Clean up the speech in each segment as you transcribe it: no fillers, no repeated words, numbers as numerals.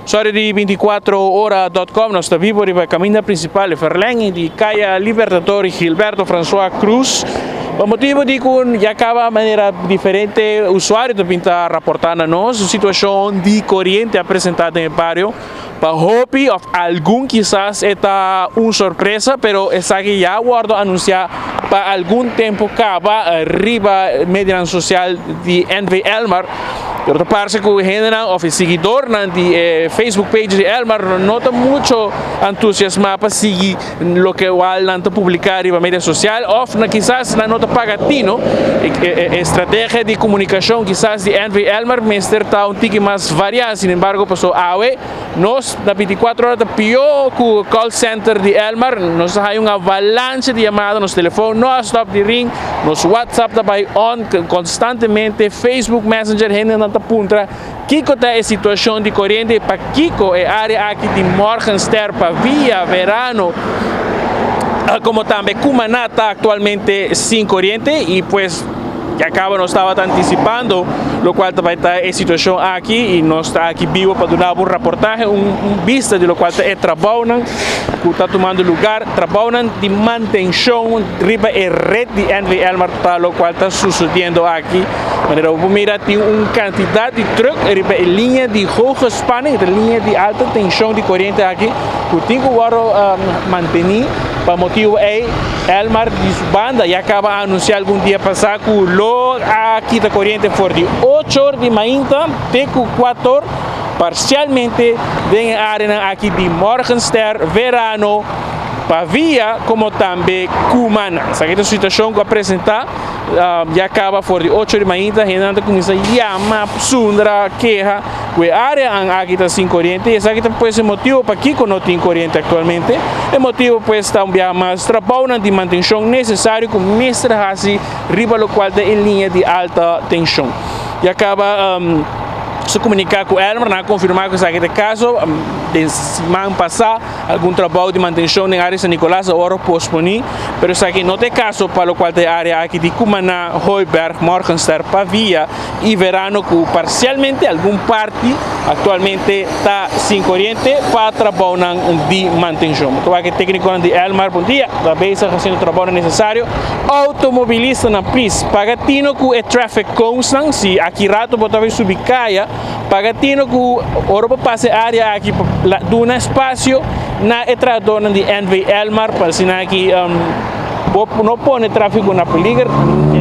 Usuario di 24ora.com, nos ta bibo riba caminda principal, verlenging di Caya Libertador Gilberto François Cruz. Pa motibo di cu ya caba manera diferente usuario ta pinta raporta na nos situacion di coriente a presenta den e bario. Pa hopi of algun kisas e ta un sorpresa, pero esaki ya a wordo anuncia pa algun tempo caba riba medianan social di NV Elmar. Pero ta parce cu hendenan of e siguidornan di e Facebook page di Elmar no ta mucho entusiasma pa sigui loke wal nan ta publica riba media social of na kisas nan no ta paga tino. E estrategia di comunicacion kisas di NV Elmar mester ta un tiki mas varia. Sin embargo, paso awe nos na 24 ora ta pio cu call center di Elmar. Nos ta haya un avalanche di yamada, nos telefon no a stop di ring, nos WhatsApp ta bay on constantemente, Facebook Messenger, hendenan ta puntra kico ta e situacion di coriente, pakico e area aki di Morgenster, Pavia, Verano, como tambe Cumana ta actualmente sin coriente. Y pues ya caba nos tabata anticipando locual ta bay ta e situacion aki y nos ta aki bibo pa duna un reportahe, un vista di locual ta e trabounan cu ta tumando lugar, trabounan di mantencion riba e red di NV Elmar ta locual ta sucediendo aki. Manera bo mira, tin un cantidad di truck riba e liña di hoge spanning, e liña di alta tension di coriente aki, cu tin cu wordo manteni. Pa motibo ey, Elmar di su banda ya caba di anuncia algun dia pasa cu lo a kita coriente for di 8 or di mainta te cu 4 or parcialmente den area aki di Morgenster, Verano, Pavia, como tambe Cumana. Esaki ta e situacion cu a presenta ya caba for di 8 di mainta, hende ta cuminsa yama, zundra, keha, cu e area aki ta sin coriente. Y esaki ta pues e motibo pakico no tin coriente actualmente. E motibo pues ta un biaha mas trabou di mantencion necesario cu mester haci riba locual ta e liña di alta tension. Ya caba a comunica cu Elmar, a confirma cu esaki ta e caso. Di siman pasa, algun trabou di mantencion den area San Nicolas awor a posponi, pero esaki no ta e caso pa locual ta e area aki di Cumana, Hooiberg, Morgenster, Pavia y Verano, cu parcialmente algun parti actualmente ta sin coriente pa trabou di mantencion. Anto, e tecnico di Elmar, bon dia, ta bezig haciendo trabou necesario. Automobilistanan, please, paga tino cu e traffic cones, si aki rato bo ta subi caya, paga tino cu ora bo pasa e area aki, duna espacio na e trahador di NV Elmar, pa asina aki no pone trafico na peliger.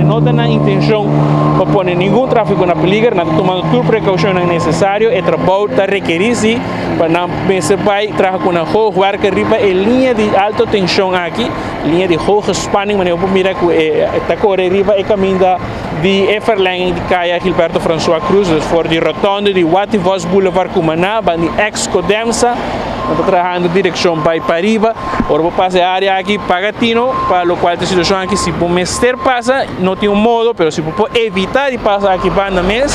No tin intencion pa pone ningun trafico na peliger, nan ta tumando tur precaucion necesario. E trabou ta rekeri pa nan pensa bay traha cu un hoogwerker riba e liña di alta tension aki, liña di hoge spanning, mas bo mira cu ta core riba e caminda di e verlenging di Caya Gilberto François Cruz, dus for di rotonde di Watty Vos Boulevard Cumana, banda di ex Codemsa, ta trahando direccion bay pariba. Ora bo pasa e area aki, paga tino pa locual e situacion aki. Si bo mester pasa, no tin un modo, pero si bo evita di pasa aki banda mes,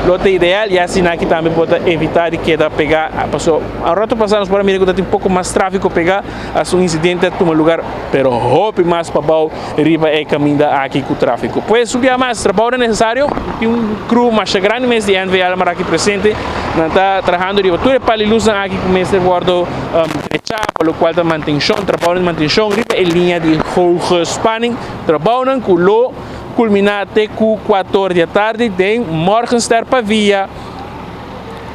lo ta ideal y asina aki tambe por evita di keda pega. Paso a rato pasa nos por mira cu tin un poco mas trafico pega, as un incidente a tuma lugar, pero hopi mas pabou riba e caminda aki cu trafico. Pues un dia mas, trabou necesario, tin un crew mas grandi mes di NV Elmar aki presente, nan ta trahando riba tur e palo di luz aki cu mester wordo drecha, pa locual ta mantencion, trabou di mantencion riba e liña di hoge spanning, trabou cu lo culmina te cu 4 di atardi den Morgenster, Pavia,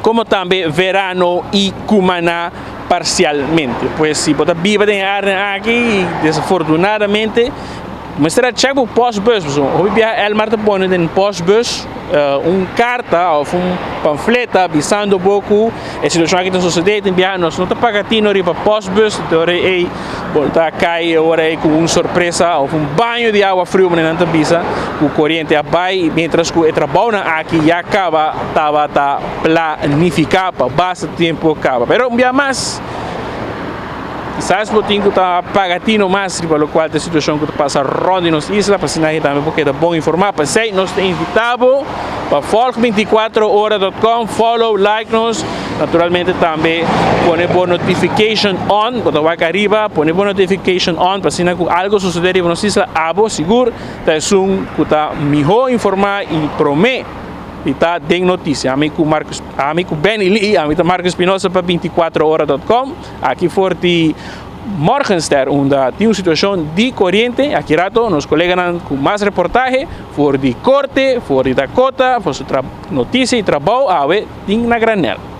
como tambe Verano y Cumana parcialmente. Pues si bo ta biba den area aki, desafortunadamente, mester check e postbus. Hopi biaha Elmar ta pone den postbus un carta of un pamfleta bisando bo cu e situacion aki ta sucede. Tin biaha nos no ta paga tino riba postbus, anto ey bo ta cay ora ey cu un sorpresa of un baño di awa frio, manera nan ta bisa, cu coriente a bay, mientras cu e trabou aki ya caba tabata planifica pa basta tempo caba. Pero un biaha mas, kisas bo tin cu ta paga tino mas riba locual ta e situacion cu ta pasa rond di nos isla, pa asina tambe por keda bon informa. P'esey nos ta invita bo pa volg24ora.com, follow, like nos, naturalmente tambe pone bo notification on, bo ta wak ariba, pone bo notification on, pa asina cu algo sucede riba nos isla, abo sigur ta esun cu ta miho informa y prome. Di ta den noticia. Ami cu Marcos, ami cu Benny Lee, ami ta Marcos Espinosa pa 24ora.com, aki for di Morgenster, unda tin un situacion di coriente. Aki rato nos coleganan cu mas reportahe for di Corte, for di Dakota, for su noticia y trabou awe tin na granel.